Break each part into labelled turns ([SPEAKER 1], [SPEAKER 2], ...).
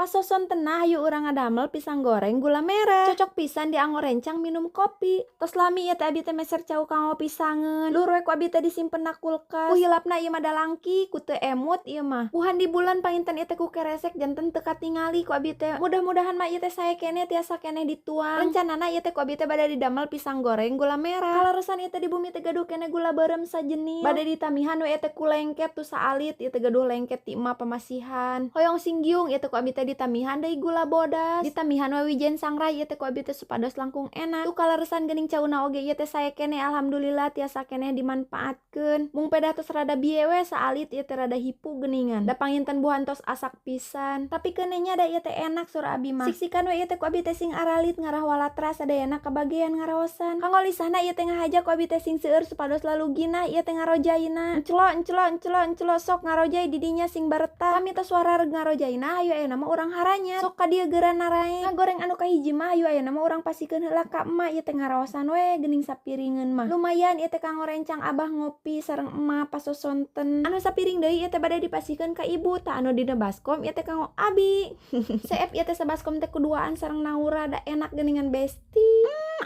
[SPEAKER 1] Pas sosontenna hayu urang ngadamel pisang goreng gula merah. Cocok pisan dianggo rencang minum kopi. Tos lami ieu teh abi teh meser cau kanggo pisangeun. Luhur we ku abi teh disimpen na kulkas. Ku hilapna ieu mah da langki, ku teu emut ieu mah. Buhan di bulan panginten ieu teh ku keresek, janten teu katingali ku abi teh. Mudah-mudahan mah ieu teh sae keneh, tiasa keneh dituang. Rencanana ieu teh ku abi teh bade didamel pisang goreng gula merah. Kaleresan ieu teh di bumi teh gaduh keneh gula beureum sajenil. Bade ditamihan we ieu teh ku lengket tu saalit ieu teh gaduh lengket ti emak pamasihan. Hoyong singgiung ieu teh ku abi teh ditamihan deui gula bodas. Ditamihan we wijen sangrai ieu teh ku abi teh supados langkung enak. Tuh, kaleresan geuning cauna oge ieu teh sae keneh, alhamdulillah tiasa keneh dimanfaatkeun. Mung pedah tos rada bieu we saalit ieu teh, rada hipu geuningan. Da panginten buhan tos asak pisan. Tapi keuneh nya, da ieu teh enak saur abi mah. Siksikan we ieu teh ku abi teh sing aralit ngarah walatra sadayana kabagean ngaraosan. Kanggo lisahna ieu teh ngahaja ku abi teh sing seueur supados lalugina ieu teh ngarojaina. Enclo, enclo, enclo, enclo, sok ngarojai di dinya sing baretah. Kami tos warareg ngarojaina, hayu ayeuna mah urang haranyat. Sok ka dieu geura narae. Ngagoreng anu kahiji mah hayu ayeuna mah urang pasikeun heula ka emak, ieu teh ngaraosan we geuning sapiringeun mah. Lumayan ieu teh kanggo rencang abah ngopi sareng emak pas sosonten. Anu sapiring deui ieu teh bade dipasihkeun ka ibu, tah anu dina baskom ieu teh kanggo abi. Seep ieu teh sabaskom teh kuduaan sareng Naura, da enak geuningan, Besti.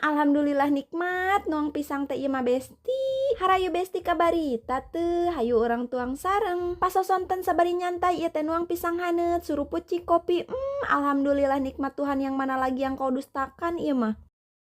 [SPEAKER 1] Alhamdulillah nikmat nuang pisang teh ieu mah, Besti. Harayu Besti kabarita teu, hayu urang tuang sareng. Pas sosonten sabari nyantai ieu teh nuang pisang haneut, suruput cikopi. Alhamdulillah nikmat Tuhan yang mana lagi yang kau dustakan ieu mah.